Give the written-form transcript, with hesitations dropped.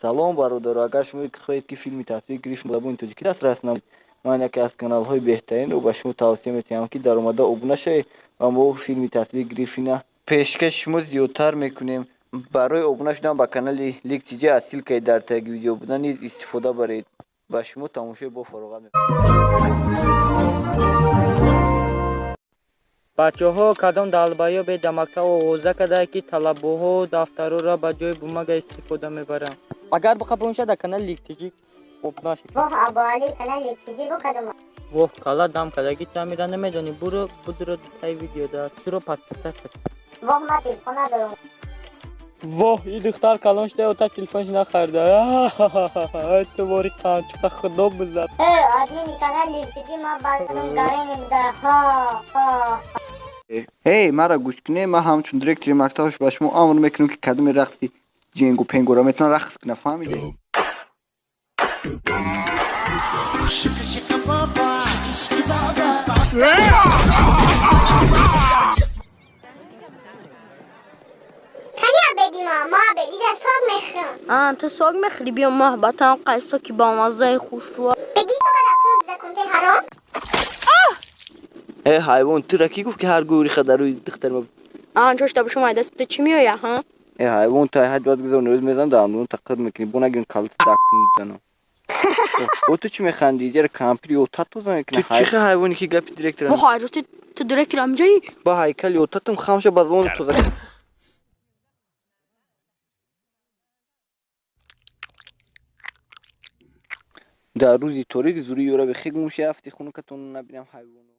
Салом, бародаро, агар шумо хоҳед, ки филми тасвири Гриффин ба забони тоҷикӣ дастрас намоед, ман яке аз каналҳои беҳтаринро ба шумо тавсия метиҳам, ки даромада обуна шавед ва мо филми тасвири Гриффина пешкаши шумо зиёдтар мекунем. Барои обуна шудан ба канали Лик ТЖ аз ссылкаи дар таги видео буда низ истифода баред. Ба шумо тамошои бо фароғат. Бачаҳо, кадом далбаёбе дар мактаб овоза кардае, ки талабоҳо дафтарҳоро ба ҷои бумага истифода мебаранд? Агар биқабул шавад, дар канали Лик ТЖ обуна шавед. Воҳ, Абуалӣ, канали Лик ТЖ бу кадома? Воҳ, кала дам кардаги, ту амира намедонӣ. Буро, будуро, таи видео да туро подписаться. Воҳ, ман телефон надорам. Воҳ, и духтар калон шуда, ота телефонш нахарда. Ту бори қанчуқа худо бизад. Э, админи канали Лик ТЖ, ман баъдам гарени буда, ҳо ҳо. Эй, маро гӯш кунед, ман ҳамчун директори мактабаш ба шумо амр мекунам, ки кадоми рақси ҷенгу пенгуро метавонад рақс кунад, фаҳмиде? Кани абедима, ма абедида сок мехӯрам. А, ту сок мехӯрӣ? Биё, маҳбатам қайсо ки бамаззаи хушрӯ. Беги, сока дар кун закунте ҳаром. Э, ҳайвон, тура кӣ гуфт, ки ҳар гӯриха дар рӯи духтари ма? А, чошта бошум, ай даст ту чӣ меоя, ҳа? Э, ҳайвон, та ҳад баъд гузор, рӯз мезанам, дандон тақир мекунӣ, бо нагирем, калта дакун мезанам. О, ту чӣ механдӣ? Ҷара кампири ота тоза мекунӣ. Ту чӣ хел ҳайвоне, ки гапи директора? Воҳ, ҳайрати, ту директор амҷаи? Ба ҳайкали отатам хамша ба забони тоза. Дар рӯзи торик зури ёра бехе гум шафти, хунукатон набинам, ҳайвоно.